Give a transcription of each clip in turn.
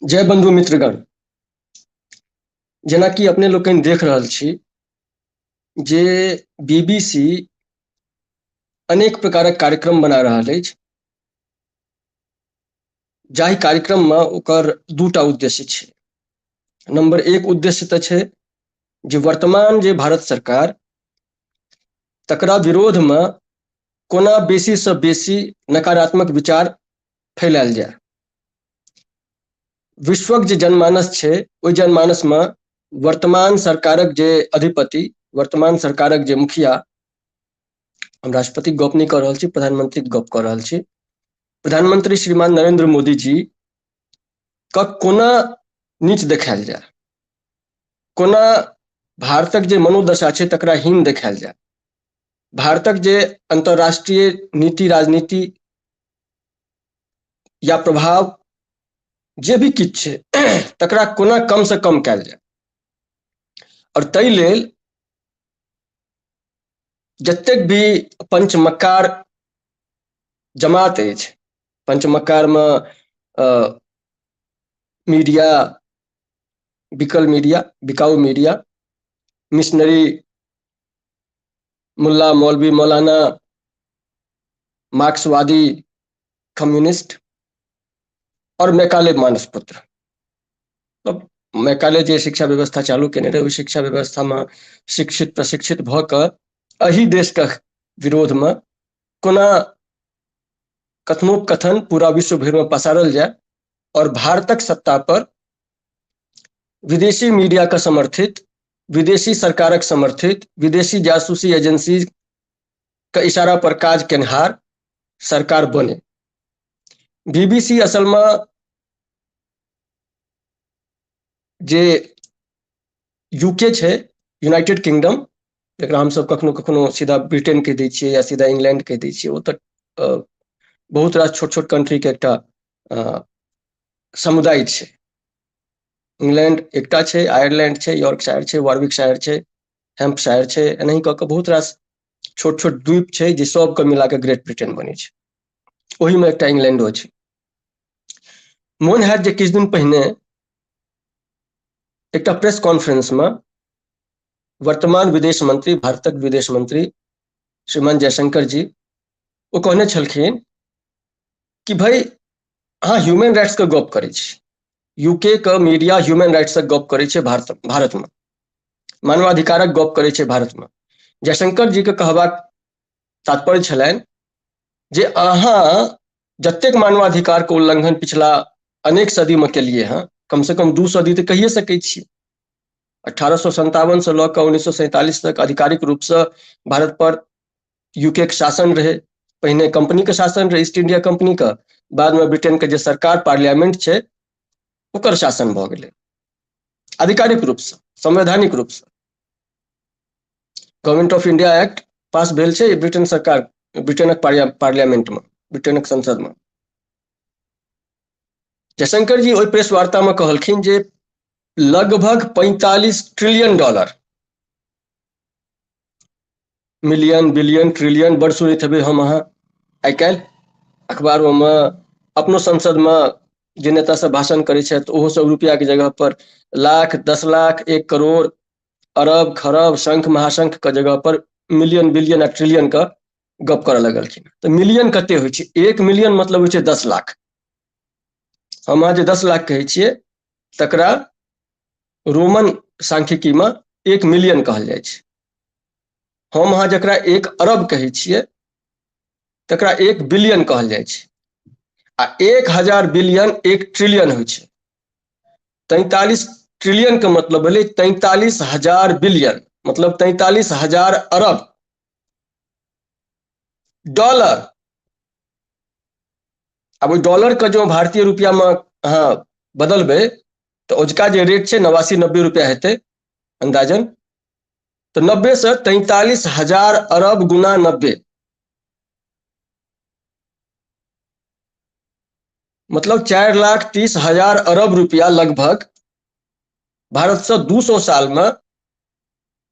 जय बंधु मित्रगण। जेनाकि अपने लोकनि देख रहल छी जे बीबीसी अनेक प्रकारक कार्यक्रम बना रहल अछि, जाहि कार्यक्रममे ओकर दूटा उद्देश्य छै। नंबर एक उद्देश्य तऽ छै जे वर्तमान जे भारत सरकार तकरा विरोधमे कोना बेसीसँ बेसी नकारात्मक विचार फैलायल जाय। विश्वक जे जनमानस छै ओहि जनमानसमे वर्तमान सरकारक जे अधिपति, वर्तमान सरकारक जे मुखिया, हम राष्ट्रपतिक गप नहि कऽ रहल छी, प्रधानमंत्रीक गप कऽ रहल छी, प्रधानमंत्री श्रीमान नरेंद्र मोदी जी के कोना नीच देखायल जाय, कोना भारतक जे मनोदशा छै तकरा हीन देखायल जाय, भारतक जे अंतर्राष्ट्रीय नीति राजनीति या प्रभाव जे भी किछु छै तकरा कोना कम से कम कयल जाय। आओर ताहि लेल जतेक भी पंचमकार जमात अछि, पंचमकारमे मीडिया, बिकल मीडिया, बिकाउ मीडिया, मिशनरी, मुल्ला, मौलवी, मौलाना, मार्क्सवादी, कम्युनिस्ट और मैकाले मानस पुत्र। मतलब मैकाले जे शिक्षा व्यवस्था चालू केने रहै ओहि शिक्षा व्यवस्थामे शिक्षित प्रशिक्षित भऽ कऽ एहि देशके विरोधमे कोना कथनोपकथन पूरा विश्व भरिमे पसारल जाय और भारतक सत्ता पर विदेशी मीडियाके समर्थित, विदेशी सरकारक समर्थित, विदेशी जासूसी एजेंसी के इशारा पर काज केनहार सरकार बने। बीबीसी असलमे जे यूके छै, यूनाइटेड किंगडम, जकरा हमसभ कखनो कखनो सीधा ब्रिटेन कहि दै छियै या सीधा इंग्लैंड कहि दै छियै, ओ तऽ बहुत रास छोट छोट कंट्रीके एकटा समुदाय छै। इंग्लैंड एकटा छै, आयरलैंड छै, यॉर्कशायर छै, वार्विकशायर छै, हैम्पशायर छै, एनाही कऽ कऽ बहुत रास छोट छोट द्वीप छै जे सबके मिला कऽ ग्रेट ब्रिटेन बनै छै। ओहिमे एकटा इंग्लैंडो छै। मोन हैत जे किछु दिन पहिने एकटा प्रेस कॉन्फ्रेंसमे वर्तमान विदेश मंत्री, भारतक विदेश मंत्री श्रीमान जयशंकर जी, ओ कहने छलखिन कि भाई अहाँ ह्यूमन राइट्स के गप करै छी, यूके के मीडिया ह्यूमन राइट्सक गप करै छै, भारतमे मानवाधिकारक गप करै छै भारतमे। जयशंकर जी के कहबाक तात्पर्य छलनि जे अहाँ जतेक मानवाधिकार के उल्लंघन पिछला अनेक सदी में केलिए हैं, कम से कम 2 सदी तऽ कहिए सकै छियै, 1857 से लऽ कऽ 1947 तक आधिकारिक रूप से भारत पर यूके के शासन रहे। पहिने कंपनी के शासन रहे, ईस्ट इंडिया कंपनी के, बाद में ब्रिटेन के जे सरकार पार्लियामेंट छै ओकर शासन भऽ गेलै आधिकारिक रूप से, संवैधानिक रूप से। Government of India act pass भेल छै ब्रिटेन सरकार, ब्रिटेनक पार्लियामेंट में, ब्रिटेनक संसद में। जयशंकर जी ओहि प्रेस वार्ता में कहलखिन जे लगभग 45 trillion dollar, million, billion, trillion बड़ सुनैत हेबै हम अहाँ आइ काल्हि अखबारोमे, अपनो संसदमे जे नेता सब भाषण करै छथि ओहो सब रुपैआके जगह पर लाख, 10 लाख, 1 करोड़, अरब, खरब, शंख, महाशंख के जगह पर मिलियन, बिलियन आ ट्रिलियन के गप करऽ लगलखिन। तऽ मिलियन कते होइ छै? 1 मिलियन मतलब होइ छै 10 लाख। हम अहाँ जे 10 लाख कहै छियै तकरा रोमन सांख्यिकीमे 1 मिलियन कहल जाइ छै। हम अहाँ जकरा 1 अरब कहै छियै तकरा 1 बिलियन कहल जाइ छै। आ 1000 बिलियन 1 ट्रिलियन होइ छै। 43 ट्रिलियन के मतलब भेलै 43,000 बिलियन, मतलब 43,000 अरब डॉलर। आब ओहि डॉलर के जो भारतीय रुपया में अहाँ बदलबै तऽ ओजका जे रेट छै 89-90 रुपया हेतै अंदाजन, तऽ 90 से 43,000 अरब गुना 90, मतलब 4,30,000 अरब रुपया लगभग भारत से 200 साल में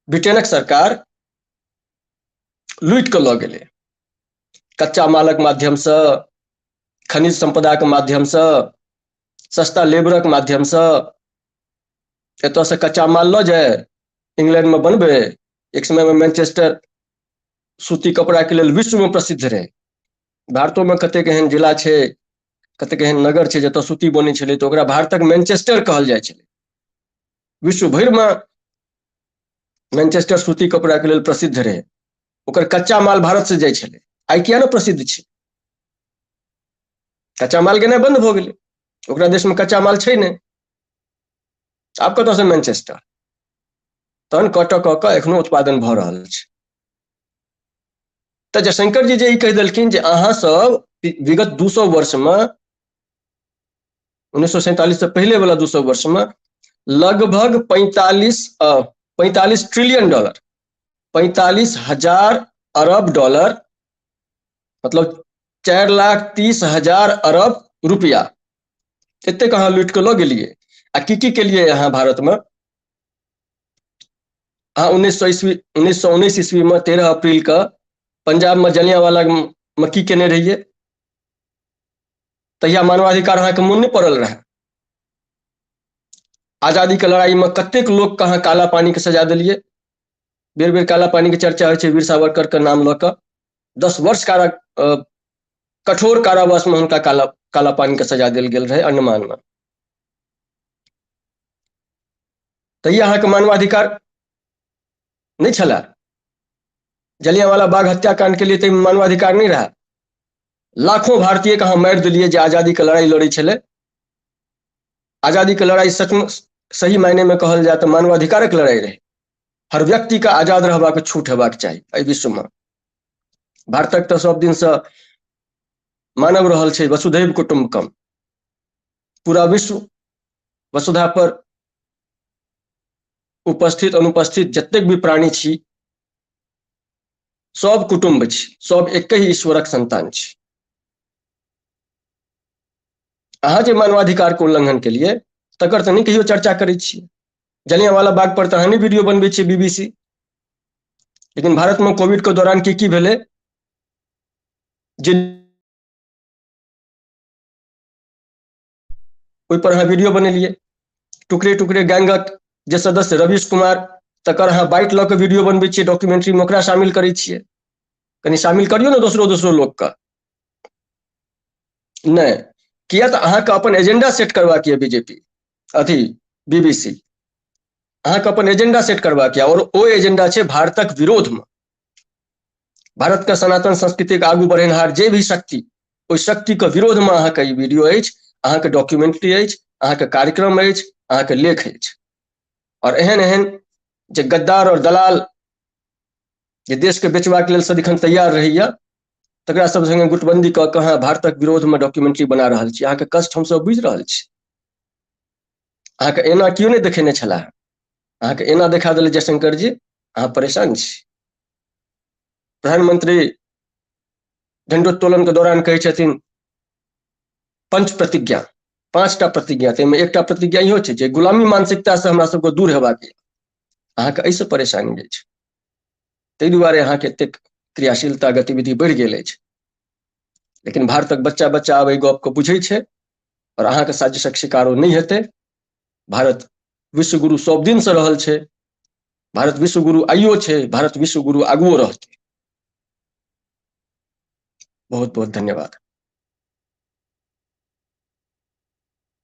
ब्रिटेनक सरकार लूटि कऽ लऽ गेलै। कच्चा मालक माध्यमसँ, खनिज संपदाके माध्यमसँ, सस्ता लेबरक माध्यमसँ एतयसँ कच्चा माल लऽ जाय, इंग्लैंडमे बनबै। एक समयमे मैनचेस्टर सूती कपड़ाके लेल विश्वमे प्रसिद्ध रहै। भारतोमे कतेक एहन जिला छै, कतेक एहन नगर छै जतय सूती बनै छलै, तऽ ओकरा भारतक मैनचेस्टर कहल जाइ छलै। विश्व भरिमे मैनचेस्टर सूती कपड़ाके लेल प्रसिद्ध रहै। ओकर कच्चा माल भारत से जाइ छलै। आइ किया ने प्रसिद्ध छै? कच्चा माल गेनाइ बन्द भऽ गेलै, ओकरा देशमे कच्चा माल छै नहि, आब कतऽसँ मैनचेस्टर? तहन कऽ कऽ कऽ एखनो उत्पादन भऽ रहल छै। तऽ जयशंकर जी जे ई कहि देलखिन जे अहाँ सब विगत 200 वर्षमे, 1947 से पहिले वाला 200 वर्षमे लगभग 45 ट्रिलियन डॉलर, 45,000 अरब डॉलर, मतलब 4,30,000 अरब रुपया एतेक अहाँ लूटि कऽ लऽ गेलियै। आ की की केलियै अहाँ भारतमे? अहाँ 1919 ईस्वी में 13 अप्रैल के पंजाब में जलियांवाला में की केने रहियै? तहिया मानवाधिकार अहाँके मोन नहि पड़ल रहए? आजादी के लड़ाई में कतेक लोक के अहाँ काला पानी के सजा देलियै? बेर बेर काला पानी के चर्चा होइ छै वीर सावरकर के नाम लऽ कऽ। 10 वर्ष कारा कठोर कारावास में हुनका काला काला पानी के सजा देल गेल रहै अंडमान में। तहिया अहाँके मानवाधिकार नहि छलए? जलियांवाला बाग हत्याकांड के लिए ताहिमे मानवाधिकार नहि रहए? लाखों भारतीय के अहाँ मारि देलियै जे आजादी के लड़ाई लड़ै छलै। आजादी के लड़ाई सच में सही मायने में कहल जाय तऽ मानवाधिकारक लड़ाई रहै। हर व्यक्ति के आजाद रहबाक छूट हेबाक चाही एहि विश्व में। भारतक तऽ सब दिनसँ मानव रहल छै वसुधैव कुटुम्बकम। पूरा विश्व वसुधा पर उपस्थित अनुपस्थित जतेक भी प्राणी छी सब कुटुम्ब छी, सब एकहि ईश्वरक संतान छी। अहाँ जे मानवाधिकार के उल्लंघन केलियै तकर तऽ नहि कहियो चर्चा करै छियै। जलियांवाला बाग पर तऽ अहाँ नहि वीडियो बनबै छियै बीबीसी। लेकिन भारत में कोविड के दौरान की की भेलै, जे ओहि पर अहाँ वीडियो बनेलियै। टुकड़े टुकड़े गैंगक जे सदस्य रवीश कुमार, तकर अहाँ बाइट लऽ के वीडियो बनबै छियै, डॉक्यूमेंट्री में ओकरा शामिल करै छियै। कनि शामिल करियौ ने दोसरो दोसरो लोकके। नहि किया तऽ अहाँके अपन एजेंडा सेट करबाक यऽ बीजेपी अथी बीबीसी, अहाँके अपन एजेंडा सेट करबाक यऽ, और ओ एजेंडा छै भारतक विरोधमे। भारत के सनातन संस्कृति के आगू बढ़ेनहार जे भी शक्ति, ओहि शक्ति के विरोध में अहाँके ई वीडियो अछि, अहाँके डॉक्यूमेंट्री अछि, अहाँके कार्यक्रम अछि, अहाँके लेख अछि। और एहन एहन जे गद्दार और दलाल जे देश के बेचबाक लेल सदिखन तैयार रहैया, तकरा सब संगे गुटबंदी कऽ कऽ अहाँ भारतक विरोध में डॉक्यूमेंट्री बना रहल छी। अहाँके कष्ट हमसब बुझि रहल छी। अहाँके एना केओ नहि देखेने छलाह, अहाँके एना देखा देलै जयशंकर जी, अहाँ परेशान छी। प्रधानमंत्री झंडोत्तोलन के दौरान कहै छथिन पंच प्रतिज्ञा, 5टा प्रतिज्ञा, ताहिमे एकटा प्रतिज्ञा इहो छै जे गुलामी मानसिकता से हमरा सबके दूर हेबाक यऽ। अहाँके एहिसँ परेशानी अछि, ताहि दुआरे अहाँके एतेक क्रियाशीलता गतिविधि बढ़ि गेल अछि। लेकिन भारतक बच्चा बच्चा आब एहि गपके बुझै छै और अहाँके साजिशक शिकारो नहि हेतै। भारत विश्वगुरु सब दिन से रहल छै, भारत विश्वगुरु आइयो छै, भारत विश्वगुरु आगुओ रहतै। बहुत बहुत धन्यवाद।